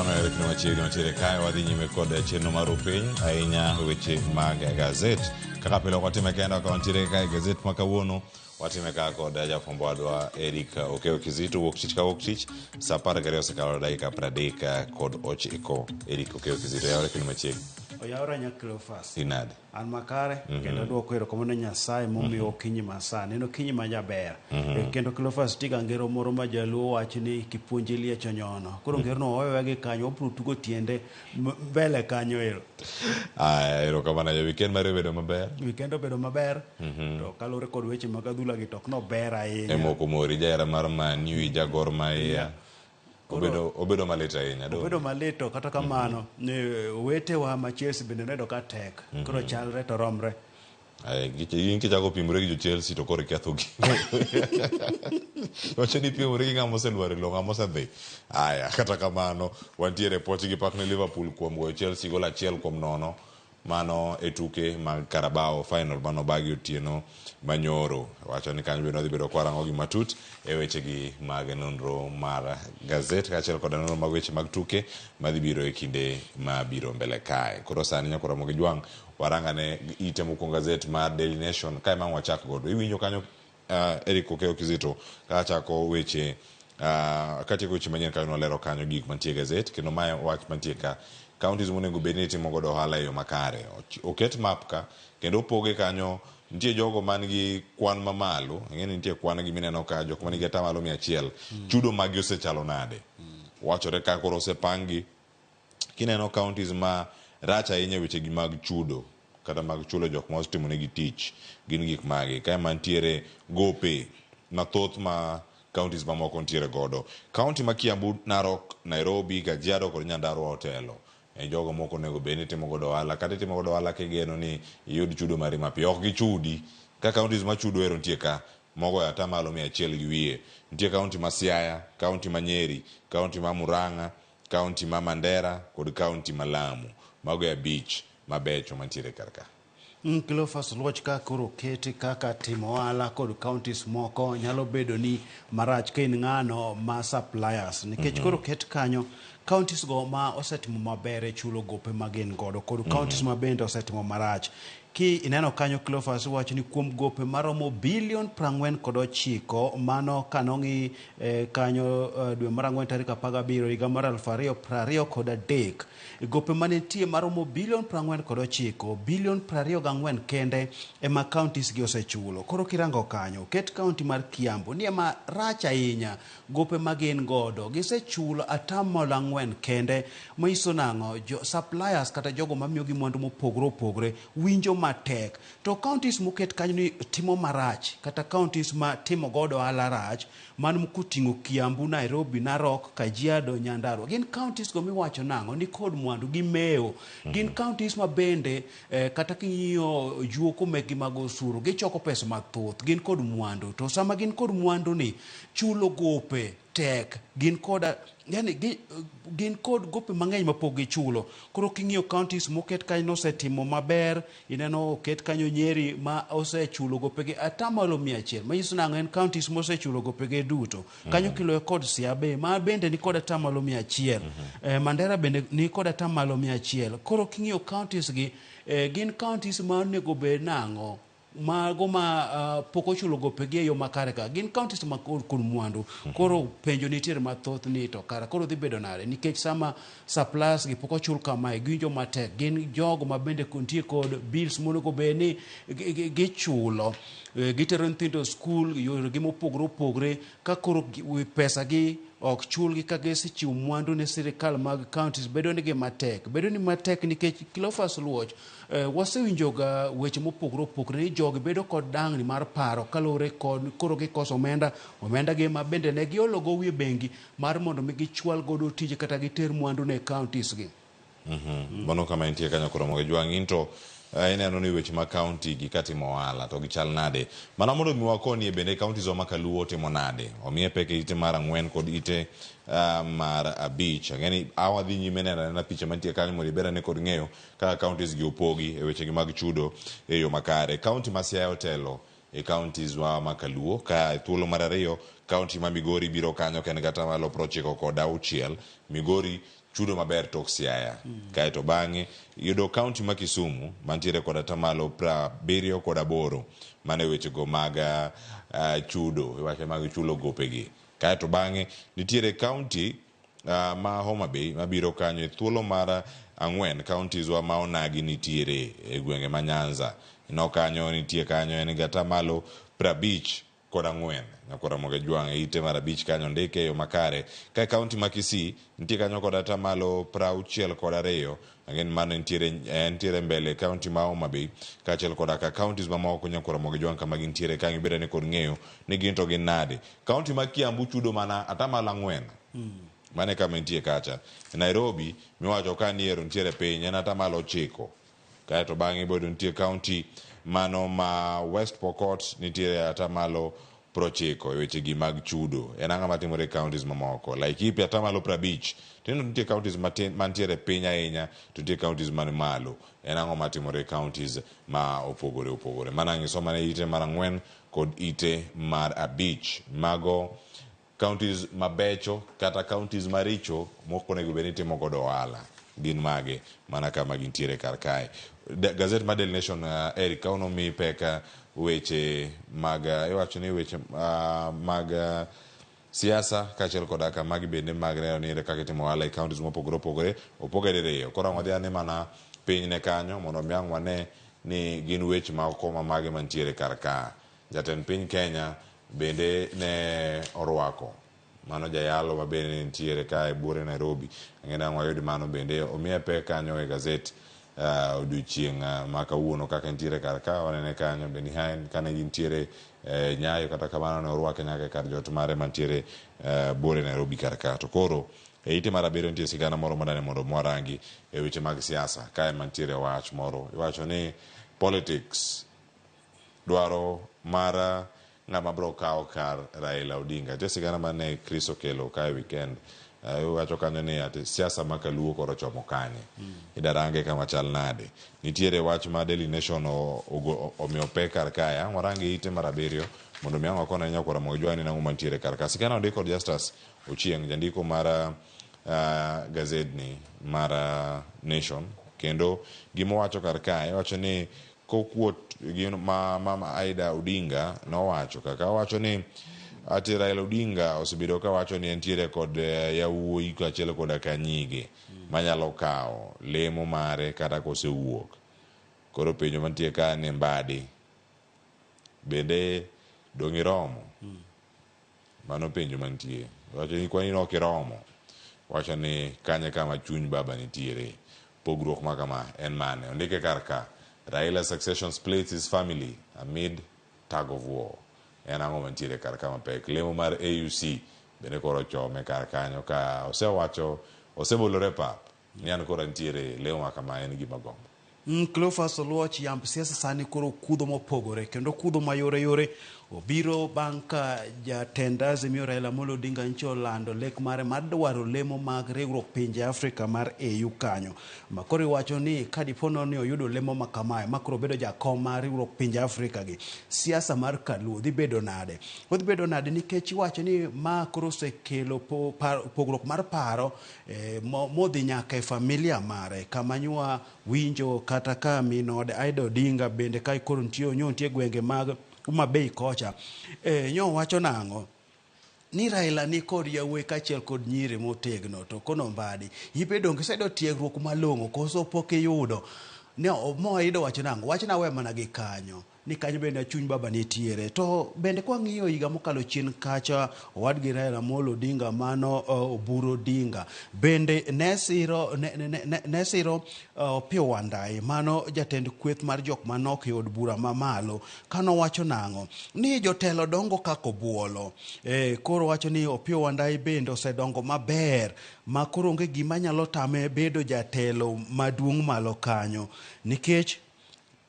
Jwang' ayore kendo machiegni wantiere kae wadhi nyime kod chenro mar upiny ahinya weche mag gazet. Kaka pile ok watime kenda ka wantiere kae gazet ma kawuono watime ka kod jafwambo wadwa Eric Okeyo Kizito wuok tich ka wuok tich saa 12 osekalo dakika 39. Eric Okeyo Kizito yawore kendo machiegni. Oyawore nya Cleophas. Inade? An makare kendo aduoko erokamano ne Nyasaye momiyo okinyi ma sani. En okinyi ma jaber. Kendo Cleophas tiga ngero moro ma jaluo wacho ni kipuonji liech onyono. Koro ngerono wawewe gi kanyo wabiro tugo tiende mbele kanyo ero. Aya, erokamano ahinya. Weekend mari obedo maber? Weekend obedo maber. To kaluwore kod weche mag adhula gi to ok nober ahinya. Emoko mori jahera mar Man U, ija Gor Mahia. Obedo, obedo malit ahinya. Donge? Obedo malit to kata kamano, ni owetewa ma Chelsea bende noyudo ka tek. Koro chalre to romre. Ay, in kichako pimore gi jo Chelsea to koro iketho gi. Wacho ni pimore gi ng'ama oselwar e lowo, ng'ama osedhi. Aya, kata kamano, wantiere puoch gi pak ne Liverpool kuom goyo Chelsea gol 1-0. Mano e tuke mag Carabao final mano obagi otieno manyoro. Wacho ni kanyo bende wadhi bedo kwarango gi matut e wechegi mag nonro mar gazet kaachiel kod nonro mag weche mag tuke madhi biro e kinde mabiro mbele kae. Koro sani nyakora Ramogi Jwang' warangane ite mokwongo gazet mar Daily Nation kae ma wachak godo. Iwinjo kanyo Eric Okeyo Kizito ka chako weche katieko weche manyien kanyo nolero kanyo gik mantie e gazet kendo mae wach mantie ka counties monego bed ni timo godo ohala e yo makare. Oket map ka kendo opoge kanyo nitie jogo man gi kwan mamalo ing'e ni nitie kwan gi mineno ka jok man gi atamalo 100 chudo magi osechalo nade. Wachore ka koro osepangi kineno counties ma rach ahinya e weche gi mag chudo kata mag chulo jok ma osetimo negi tich gin gik magi. Kae mantiere gope mathoth ma counties mamoko nitiere godo. County ma Kiambu, Narok, Nairobi, Kajiado kod Nyandarua otelo. E jogo moko onego bed ni timo godo ohala kata itimo godo ohala kigeno ni iyud chudo mari mapiyo. Ok gichudi. Ka counties machudo ero nitie ka mogoyo atamalo 100 gi wiye. Nitie county ma Siaya, county ma Nyeri, county ma Murang'a, county ma Mandera kod county ma Lamu. Mago e abich mabecho mantiere kar ka. Cleophas Luoch ka koro oketi kaka timo ohala kod counties moko nyalo bedo ni marach ka in ng'ano ma suppliers nikech koro oket kanyo counties go ma osetimo maber e chulo gope ma gin godo kod counties ma bende osetimo marach. Ki ineno kanyo Cleophas wacho ni kuom gope maromo bilion 49 mano kanong'i kanyo dwe mar ang'wen tarik 17 higa mar 2023 gope manitie maromo bilion 49, bilion 24 kende ema counties gi osechulo. Koro kirango kanyo, ket county mar Kiambu ni ema rach ahinya gope ma gin godo gisechulo atamalo 4 kende manyiso nang'o jo suppliers kata jogo mamiyogi mwandu mopogore opogore winjo matek. To counties moket kanyo ni timo marach kata counties ma timo godo ohala rach mano koting'o Kiambu, Nairobi, Narok, Kajiado, Nyandarua. Gin counties go miwacho nang'o ni kod mwandu gimewo. Gin counties ma bende kata king'iyo juoko mekgi mag osuru gichoko pesa mathoth, gin kod mwandu. To sama gin kod mwandu ni chulo gope tek, gin kod yani gin kod gope mang'eny mapok gichulo. Koro king'iyo counties moket kanyo nosetimo maber, ineno oket kanyo Nyeri ma osechulo gopegi atamalo 100, manyiso nang'o en counties mosechulo gopege duto. Kanyo kiloyo kod Siaya be ma bende ni kod atamalo 100. Mandera bende ni kod atamalo 100. Koro king'iyo counties gi, gin counties ma onego bed nang'o mago ma pok ochulo gopegi e yo makare ka gin counties ma kod mwandu. Koro penjo nitiere mathoth ni to kara koro dhi bedo nade nikech sama suppliers gi pok ochul kamae giwinjo matek. Gin jogo ma bende nitie kod bills monego bed ni gichulo, gitero nyithindo skul yore gi mopogore opogore ka koro pesa gi ok chulgi ka gisechiwo mwandu ne sirikal mag counties bedo nigi matek. Bedo ni matek nikech Cleophas Luoch wasewinjoga weche mopogore opogore ni jogi bedo kod dangni mar paro kaluwore kod koro gikoso omenda, omenda gi ma bende ne giolo gowi e bengi mar mondo mi gichwal godo tije kata giter mwandu ne counties gi. Mano kama entie kanyo koro mondo jwang' in to ineno ni weche mag county gi katimo ohala to gichal nade. Mana mondo mi wakonie bende counties wa ma kaluo timo nade. Omiye pek e ite mar 4 kod ite mar 5. Ang'e ni awa dhi nyime neno anena picha mantie kanyo mondo iber ane kod ng'eyo kaka counties gi opogi e weche gi mag chudo e yo makare. County ma Siaya otelo e counties wa ma kaluo ka thuolo mar 2 county ma Migori biro kanyo ka en gi atamalo 96. Migori chudo maber tok Siaya. Kaeto bang'e yudo kaunti ma Kisumu mantiere kod atamalo 78 mane wechego mag chudo, iwacho mag chulo gopegi. Kaeto bang'e nitiere kaunti ma Homa Bay mabiro kanyo e thuolo mar 4 counties wa ma onagi nitiere e gwenge ma Nyanza. No kanyo nitie kanyo en gi atamalo 54. Nyakwar Ramogi Ajwang' e ite mar 5 kanyo ndike e yo makare. Ka e kaunti ma Kisii nitie kanyo kod atamalo 62. Ang'e ni mano nitiere mbele kaunti ma Homa Bay kaachiel koda ka counties mamoko Nyakwar Ramogi Ajwang' kama gintiere ka ibed ane kod ng'eyo ni gin to gin nade. Kaunti ma Kiambu chudo mana atamalo 4. Mano e kama entie kacha. Nairobi miwacho ka ni ero nitiere piny en atamalo 9. Kaeto bang'e bodo nitie kaunti mano ma West Pokot nitiere atamalo 90 e wechegi mag chudo. En ang'o matimore e counties mamoko? Laikipia atamalo 50. Tineno nitie counties matin mantiere piny ahinya to nitie counties man malo. En ang'o matimore e counties ma opogore opogore? Mano ang' isomane ite mar 4 kod ite mar 5. Mago counties mabecho kata counties maricho mok onego bed ni itimo godo ohala gin mage mana kama gintiere kar kae. Gazet mar Daily Nation, Eric, kawuono omi pek weche mag iwacho ni weche mag siasa kaachiel koda ka magi bende mag neno ni ere kaka itimo ohala e counties mopogore opogore opoge diriyo. Koro ang' wadhi ane mana piny ne kanyo mondo mi ang' wane ni gin weche moko ma mage mantiere kar ka. Jatend piny Kenya bende ne orwako mano jayalo ma bende ne nitiere ka e buore Nairobi. Ang'e ni ang' wayud mano bende omiye pek kanyo e gazet odiochieng' ma kawuono kaka nitiere kar ka wanene kanyo Benny Hinn kane gintiere Nyayo kata kamano ne orwake nyaka e kar jot mare mantiere buore Nairobi kar ka. To koro e ite mar 7 nitie sigana moro madane mondo mwarangi e weche mag siasa kae mantiere wach moro iwacho ni politics dwaro mar ng'ama bro kawo kar Raila Odinga. Nitie sigana mane Chris okelo kae weekend. Iwacho kanyo ni ati siasa ma kaluo koro chomo kanye. Idarange kama chal nade. Nitiere wach ma Daily Nation omiyo pek kar kae. Ang' warange ite mar 7 mondo mi ang' wakone nyakwar Ramogi Jwang' ni nang'o mantiere kar ka. Sigana ondik kod Justus Ochieng' jandiko mar gazedni mar Nation. Kendo gima owacho kar kae, iwacho ni kokuot gi ma mama Aida Odinga nowacho kaka owacho ni ati Raila Odinga osebedo ka wacho ni entiere kod yawuoyi kaachiel koda ka nyige manyalo kawo lemo mare kata kosewuok. Koro penjo mantie ka ni Mbadi bende dong' iromo? Mano penjo mantie. Wacho ni kwani ok iromo. Wacho ni kanye kama chuny baba nitiere. Pogruok ma kama en mane? Ondike kar ka. Raila succession splits his family amid tug of war. En ang'o mantiere kar ka mapek? Lemo mar AUC bende koro chome kar kanyo ka osewacho osebolore pap ni an koro antiere lemo ma kama en gima gombo. Cleophas Oluoch, yamb siasa sani koro kudho mopogore kendo kudho mayore yore obiro bang' ka jatend Azimio Raila Amolo Odinga nyocha olando lek mare mar dwaro lemo mag riwruok pinje Afrika mar AU kanyo. Ma koro iwacho ni ka dipo ni oyudo lemo ma kamae ma koro obedo jakom mar riwruok pinje Afrika gi, siasa mar kaluo dhi bedo nade? Odhi bedo nade nikech iwacho ni ma koro osekelo pogruok mar paro modhi nyaka e familia mare kama nywa winjo kata ka min ode Aida Odinga bende ka koro nitie nyo nitie gwenge mag Homa Bay kocha. Nyo wacho nang'o? Ni Raila ni kod yawuoyi kaachiel kod nyiri motegno to kono Mbadi ibe donge iseyudo tiegruok malong'o koso pok iyudo? Ne mo Aida wacho nang'o? Wachna we mana gi kanyo ni kanyo bende chuny baba nitiere. To bende kwang'iyo higa mokalo chien kacha owadgi Raila Amolo Odinga mano Oburu Odinga bende ne siro ne siro Opiyo Wandayi mano jatend kweth mar jok manok e od bura mamalo kanowacho nang'o ni jotelo dongo kaka obuolo. Koro wacho ni Opiyo Wandayi bende osedongo maber ma koro onge gima nyalo tame bedo jatelo maduong' malo kanyo nikech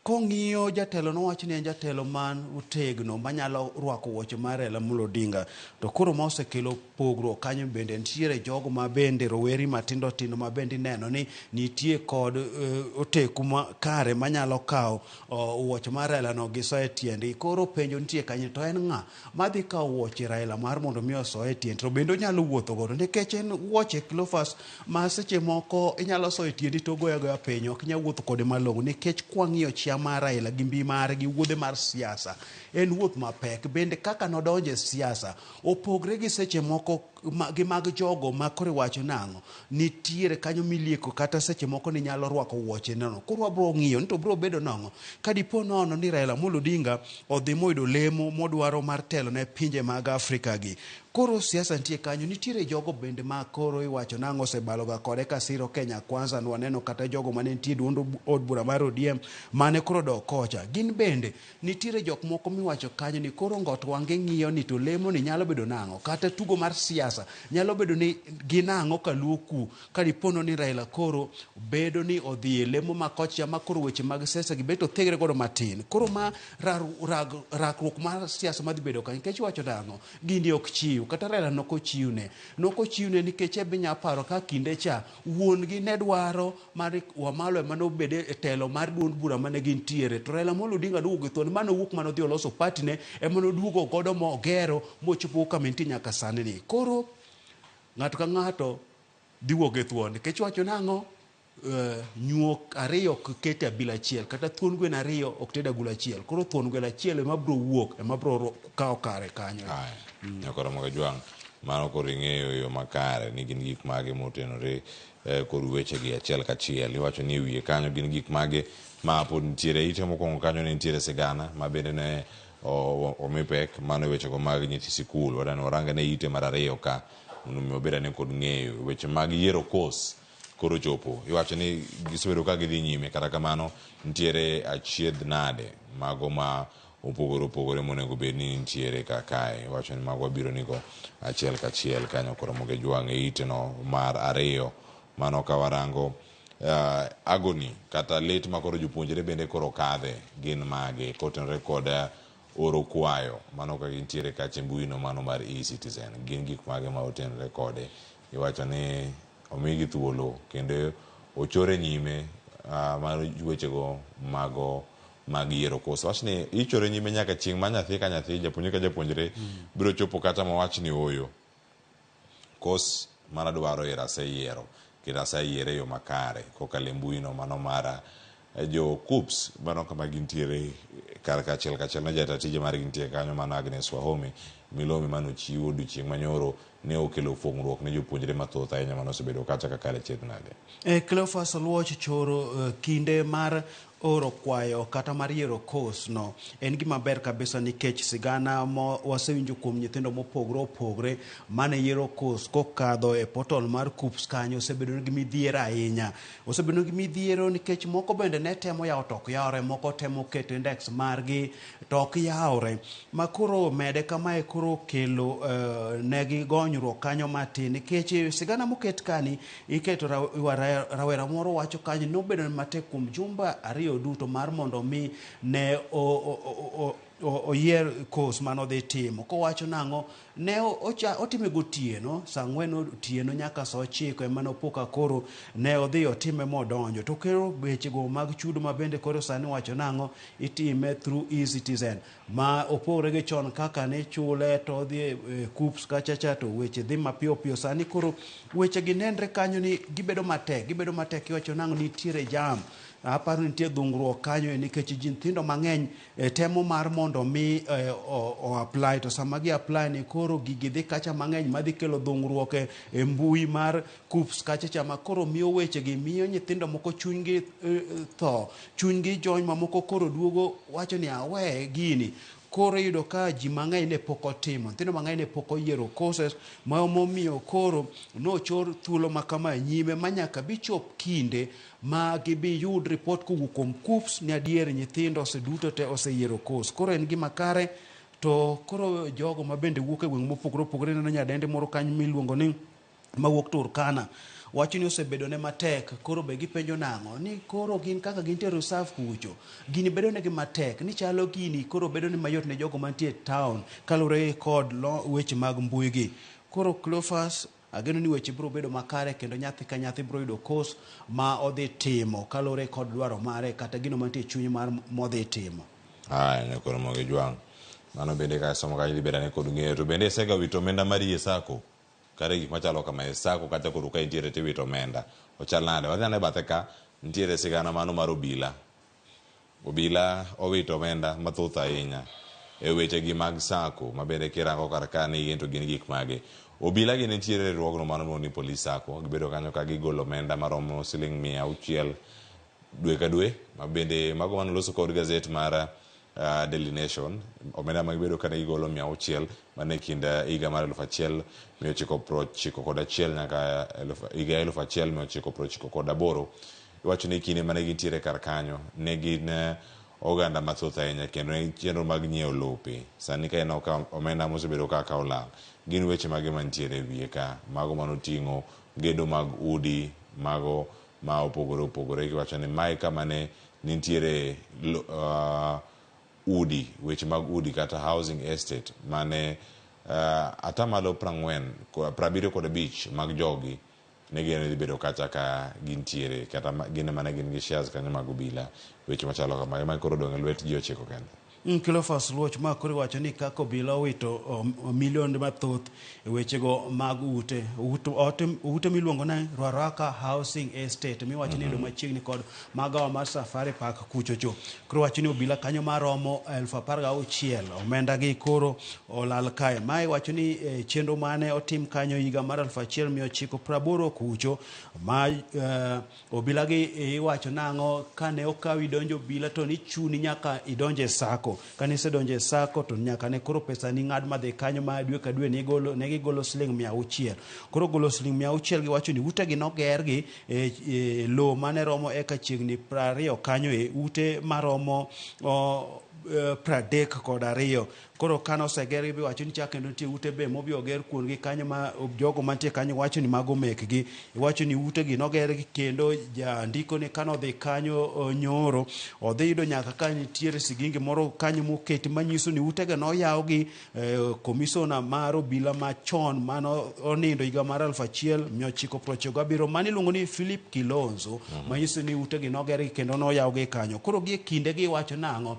Kong'iyo jatelo nowach ni en jatelo man otegno manyalo rwako wuoche mar Raila Amolo Odinga. To koro ma osekelo pogruok kanyo bende nitiere jogo ma bende roweri matindo tindo ma bende ineno ni nitie kod oteku ma kare manyalo kawo wuoche mar Raila no giso e tiendgi. Koro penjo nitie kanyo to en ng'a madhi kawo wuoche Raila mar mondo mi oso e tiende to bende onyalo wuotho godo nikech en wuoche Cleophas ma seche moko inyalo soyo e tiendi to ogoyo agoya piny ok inyal wuotho kode malong'o nikech kwang'iyo chia mar Raila gi mbi mare gi wuodhe mar siasa en wuoth mapek. Bende kaka nodonjo e siasa opogre gi seche moko gi mag jogo ma koro iwacho nang'o nitiere kanyo milieko kata seche moko ni nyalo rwako wuoche neno. Koro wabro ng'iyo ni to bro bedo nang'o ka dipo nono ni Raila Amolo Odinga odhi moyudo lemo modwaro mar telo ne pinje mag Afrika gi. Koro siasa nitie kanyo, nitiere jogo bende ma koro iwacho nang'o osebaloga kode ka siro Kenya Kwanza, nwaneno kata jogo mane nitie duond od bura mar ODM mane koro dok kocha. Gin bende nitiere jok moko miwacho kanyo ni koro ngot wang'e ng'iyo ni to lemo ni nyalo bedo nang'o, kata tugo mar siasa nyalo bedo ni ginang'o kaluo ku ka dipono ni Raila koro bedo ni odhi e lemo ma kocha ma koro weche mag siasa gi bet othegre godo matin. Koro ma rakruok mar siasa madhi bedo kanyo nikech iwacho nang'o gini ok chiw kata Raila nok ochiwne nok ochiwne nikech ebe nya paro ka kinde cha wuon gi ne dwaro mar Wamalwa ema nobed e telo mar duond bura mane gintiere to Raila Amolo Odinga nowuok gi thuon mane owuok mane odhi oloso party ne ema noduogo godo mogero mochopo kama entie nyaka sani ni. Koro ng'ato ka ng'ato dhi wuok gi thuon nikech iwacho nang'o nyuok ariyo ok ket e abila achiel kata thuon gweno ariyo ok ted agulu achiel. Koro thuon gweno achiel ema bro wuok ema bro kawo kare kanyo. Aya, nyakoro Mogajwang', mano koro ing'eyo e yo makare ni gin gik mage motenore kod wechegi achiel kachiel. Iwacho ni e wiye kanyo gin gik mage ma pod nitiere. Ite mokwongo kanyo ne nitiere sigana ma bende ne omi pek, mano e wechego mag nyithi sikul. Wadani warang ane ite mar ariyo ka mondo mi wabed ane kod ng'eyo weche mag yiero kos koro chopo. Iwacho ni gisebedo ka gidhi nyime, kata kamano nitiere achiedh nade mago ma opogore opogore monego bed ni nitiere ka kae. Iwacho ni mago wabiro nigo achiel kachiel kanyo koro Mogajwang' e ite no mar ariyo. Mano ka warango agony kata lit ma koro jopuonjre bende koro kadhe gin mage kotenore kod oro kwayo mano ka gintiere kacha e mbui no mano mar eCitizen. Gin gik mage ma otenore kode. Iwacho ni omigi thuolo kendo ochore nyime mar wechego mago mag yiero koso. Wach ni ichore nyime nyaka chieng' ma nyathi ka nyathi, japuonjre ka japuonjre biro chopo kata ma wach ni ooyo. Kos mana dwaro ero aseyiero kendo aseyiere e yo makare kokalo e mbui no mano mara jo KUCCPS mano kama gintiere kar kachiel kachiel ne jata tije margi nitie kanyo mano Agnes Wahome milome mane ochiwo odiochieng' manyoro ne okelo fong'ruok ne jopuonjre mathoth ahinya mane osebedo kacha ka kare chiedh nade. Cleophas Oluoch choro kinde mar oro kwayo kata mar yiero kos no en gima ber kabisa nikech sigana ma wasewinjo kuom nyithindo mopogore opogore mane yiero kos kokadho e portal mar KUCCPS kanyo osebedo gi midhiero ahinya. Osebedo gi midhiero nikech moko bende ne temo yawo to ok yawre, moko temo keto index margi to ok yawre. Ma koro mede kamae koro kelo negi gonyruok kanyo matin nikech sigana moket kani iketo rawera moro wacho kanyo nobedo matek kuom jumba ariyo duto mar mondo mi ne oyier kos mane odhi timo. Kowacho nang'o ne otime gotieno saa ang'wen otieno nyaka saa ochiko ema nopo ka koro ne odhi otime modonjo. To koro wechego mag chudo ma bende koro sani wacho nang'o itime through eCitizen ma opogore gi chon kaka ne chule to odhi e KUCCPS kacha cha to weche dhi mapiyo piyo. Sani koro weche gi nenre kanyo ni gibedo matek, gibedo matek iwacho nang'o nitiere jam. Aparo ni nitie dhungruok kanyo nikech ji nyithindo mang'eny temo mar mondo mi o apply to sama gi apply ni koro gigi dhi kacha mang'eny madhi kelo dhungruok e mbui mar KUCCPS kacha cha ma koro miyo weche gi miyo nyithindo moko chunygi tho, chunygi jony mamoko koro duogo wacho ni awe gini. Koro iyudo ka ji mang'eny ne pok otimo, nyithindo mang'eny ne pok oyiero courses ma momiyo koro nochor thuolo ma kama nyime ma nyaka bichop kinde ma gibiyud report kowuok kuom KUCCPS ni adier nyithindo oseduto te oseyiero course. Koro en gima kare to koro jogo ma bende wuok e gweng' mopogore opogore neno nyadendi moro kanyo miluongo ni mawuok Turkana Wach ni osebedo ne matek, koro be gipenjo nang'o ni koro gin kaka gintie reserve kucho, gini bedo negi matek ni chalo gini koro bedo ni mayot ne jogo mantie e town kaluwore kod weche mag mbui gi. Koro Cleophas, ageno ni weche biro bedo makare kendo nyathi ka nyathi biro yudo course ma odhi timo kaluwore kod dwaro mare kata gino mantie e chuny mar modhi timo. Aya, nyakoro mogi jwang'. Mano bende ka somo kanyo dhi bedane kod ng'eyo. To bende isega wito omenda mari e sako? Kata gik machalo kama e sako kata koro ka intiere tiwito omenda. Ochal nade? Wadhi ane bathe ka, nitiere sigana mano mar obila. Obila owito omenda mathoth ahinya e weche gi mag sako ma bende kirango kar ka ni gin to gin gik mage. Obila gi nitiere e riwruogno mano miluongo ni Police Sacco. Gibedo kanyo ka gigolo omenda maromo siling 600 dwe ka dwe ma bende mago mane oloso kod gazet mar Daily Nation. Omenda ma gibedo ka ne gigolo 600 mane kind higa mar 1991 nyaka higa 1998. Iwacho ni kinde mane gintiere kar kanyo ne gin oganda mathoth ahinya kendo ne chenro mag nyiewo lope. Sani ka ineno ka omenda mosebedo kaka olal, gin weche mage mantiere e wiye ka? Mago manoting'o gedo mag udi, mago ma opogore opogore. Iwacho ni mae kama ne nitiere udi, weche mag udi kata housing estate mane atamalo prang'wen, 75 mag jogi ne geno ni dhi bedo kacha ka gintiere kata gin ema ne gin gi shares kanyo mag obila. Weche machalo kamagi ma koro odong' e lwet ji 9 kende. Cleophas Luoch ma koro iwacho ni kaka obila owito milionde mathoth e wechego mag ute. Ute miluongo ni Ruaraka Housing Estate miwacho ni yudo machiegni kod magawa mar Safari Park kuchocho. Koro wacho ni obila kanyo maromo 16,000 omenda gi koro olal kae. Mae wacho ni chenro mane otim kanyo higa mar 1980 kucho ma obila gi iwacho nang'o kane okawi idonjo obila to nichuni nyaka idonje sako. Kane isedonjo e sako to nyaka ne koro pesa ni ng'ad madhi kanyo ma dwe ka dwe ne gigolo siling 600. Koro golo siling 600 giwacho ni ute gi noger gi e lowo mane romo eka chiegni 20 kanyo e ute maromo 32. Koro kane oseger gi wacho ni chak kendo nitie ute be mobi oger kuondgi kanyo ma jogo mantie kanyo wacho ni mago mekgi. Iwacho ni ute gi noger gi kendo jandiko ni kane odhi kanyo nyoro odhi yudo nyaka ka nitiere sigingi moro kanyo moketi manyiso ni ute gi noyaw gi komisona mar obila machon mano onindo higa mar 1997 mane iluongo ni Philip Kilonzo, manyiso ni ute gi noger gi kendo noyaw gi kanyo. Koro gi e kinde gi wacho nang'o?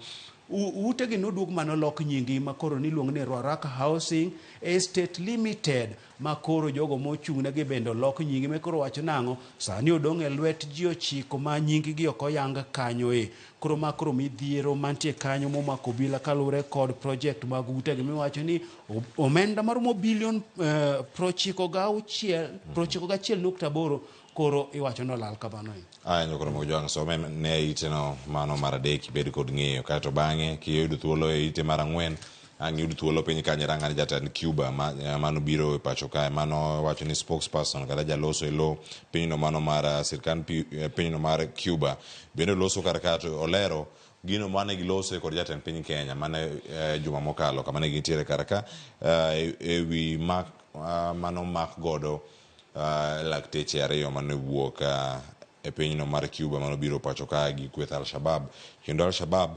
Ute gi noduog manolok nyingi ma koro niluongo ni Ruaraka Housing Estate Limited, ma koro jogo mochung' negi bende olok nyingi. Ma koro wacho nang'o? Sani odong' e lwet ji 9 ma nying gi ok oyang kanyo e. Koro ma koro midhiero mantie kanyo momako obila kaluwore kod project mag ute gi miwacho ni omenda maromo bilion 91.8 koro iwacho ni olal kamano e. Aya, nyokoro mag jwang' some ne ite no mano mar 3 ibed kod ng'eyo. Kaeto bang'e kiyudo thuolo e ite mar 4 ang' iyud thuolo piny kanyo irang ane jatend Cuba mano biro e pacho kae mano wacho ni spokesperson kata jaloso e lo pinyno mano mar sirkand pinyno mar Cuba bende oloso kar ka to olero gino mane giloso kod jatend piny Kenya mane juma mokalo kama ne gintiere kar ka e wi mak mano mak godo lakteche 2 mane wuok e pinyno mar Cuba mano biro pacho ka gi kweth Al-Shabaab. Kendo Al-Shabaab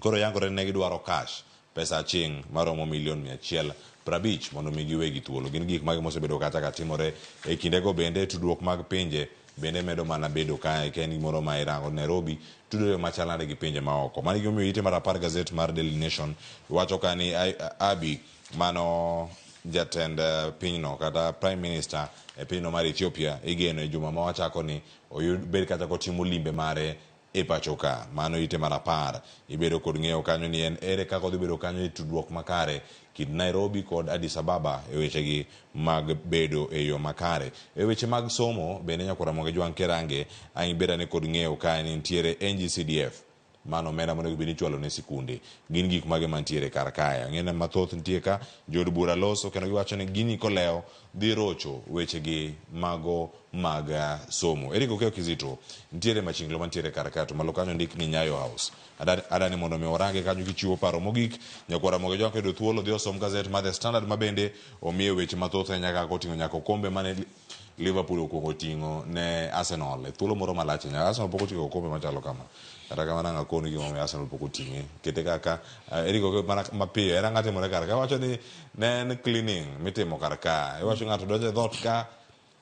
koro yangore ne gidwaro cash pesa aching' maromo milion 150 mondo mi giwegi thuolo. Gin gik mage mosebedo kata ka timore e kindego bende tudruok mag pinje bende medo mana bedo kae ka en gimoro ma irango Nairobi tudore machal nade gi pinje maoko. Mano gimomiyo ite mar 10 gazet mar Daily Nation wacho ka ni Abiy mano jatend pinyno kata Prime Minister e pinyno mar Ethiopia igeno e juma ma wachako ni oyud bed kata kotimo limbe mare e pacho ka. Mano ite mar 10. Ibedo kod ng'eyo kanyo ni en ere kaka odhi bedo kanyo e tudruok makare kind Nairobi kod Addis Ababa e wechegi mag bedo e yo makare. E weche mag somo bende nyakwara Ramogi Jwang' Kerange ang' ibed ane kod ng'eyo ka ni nitiere NGCDF mano omenda monego bed ni ichwalo ne sikunde. Gin gik mage mantiere kar kae? Ang'e ni mathoth nitie ka jood bura loso kendo giwacho ni gini kolewo dhi rocho wechegi mago mag somo. Eric Okeyo Kizito nitiere machinglo mantiere kar kae to malo kanyo ndik ni Nyayo House. Adani mondo mi orange kanyo kichiwo paro mogik. Nyakwara Ramogi Jwang' koyudo thuolo dhi osom gazet mar The Standard ma bende omiye weche mathoth ahinya kaka oting'o nyaka okombe mane Liverpool okuongo ting'o ne Arsenal e thuolo moro malach ahinya. Arsenal pok oting'o okombe machalo kama. Kata kamano ang' akoni gimomiyo Arsenal pok oting'e. Kete kaka uh, Eric Okeyo mana mapiyo. En ang'o timore kar ka? Iwacho ni ne en cleaning mitimo kar ka. Iwacho ng'ato donjo e dhoot ka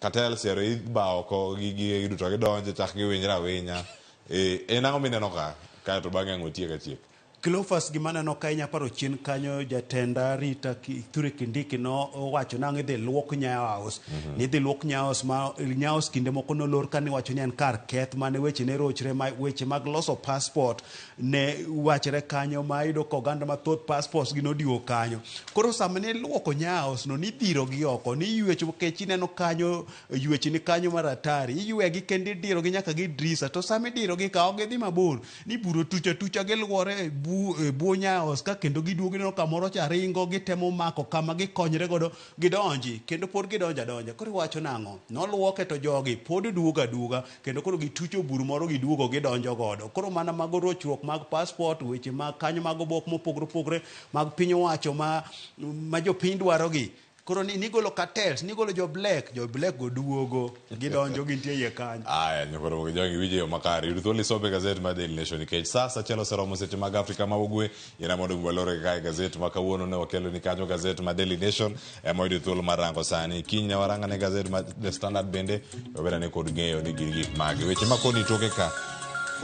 Katel siero iba oko gi gige duto gidonjo chak giwinyre awinya. Eh, en ang'o mineno ka? Kae to bang'e ang' watiek achiek. Cleophas gima aneno ka inya paro chien kanyo jatenda Rita Kithure Kindiki no owacho nang' idhi luok Nyayo House. Ni idhi luok Nyayo House ma Nyayo House kinde moko nolor kane iwacho ni en kar keth mane weche ne rochre ma weche mag loso passport ne wachre kanyo ma iyudo ka oganda mathoth passports gi nodiwo kanyo. Koro sama ne iluoko Nyayo House no nidhiro gi oko, niywecho nikech ineno kanyo ywech ni kanyo mar atari, iywegi kendo idiro gi nyaka gi drisa to sama idiro gi ka ok gidhi mabor ni buro tuch atucha giluore e bu, e bwo Nyayo House ka kendo giduogo ineno kamoro cha ringo gitemo mako kama gikonyre godo gidonji kendo pod gidonjo adonja. Koro iwacho nang'o? Noluoke to jogi pod duogo aduoga kendo koro gitucho bur moro giduogo gidonjo godo. Koro mana mago rochruok mag passport, weche mag kanyo mag obok mopogore opogore mag piny owacho ma, ma jopiny dwarogi. Koro ni nigolo cartels, nigolo jo black, jo black go duogo, gidonjo gintie iye kanyo. Aya, nyokoro mogi jongi winjo yo makare. Yud thuolo isome gazet mar Daily Nation nikech sa achiel oseromo seche mag Afrika ma Ugwe. Yena mondo walore kae gazet ma kawuono ne wakelo ni kanyo gazet mar Daily Nation ema oyudo thuolo mar rango sani. Kiny ne warang ane gazet mar The Standard bende wabed ane kod ng'eyo ni gin gik mage. Weche ma koni toke ka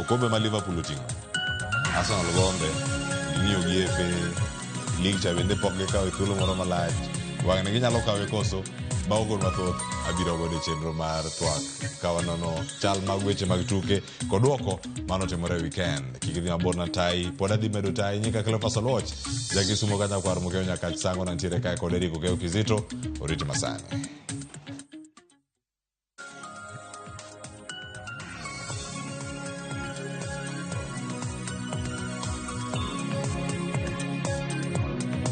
okombe ma Liverpool oting'o. Arsenal gombe ging'iyo gi FA League cha bende pok gikawo e thuolo moro malach. Wang'ni ginyalo kawe koso? Mago mathoth abiro godo e chenro mar twak ka wanono chal mag weche mag tuke kod duoko mano timore e weekend. Kik idhi mabor na tai, pod adhi medo tai nyika Cleophas Oluoch, jakisumo ka nyakwar Mokeo Nyakach Sango nantiere kae kod Eric Okeyo Kizito, oriti masani.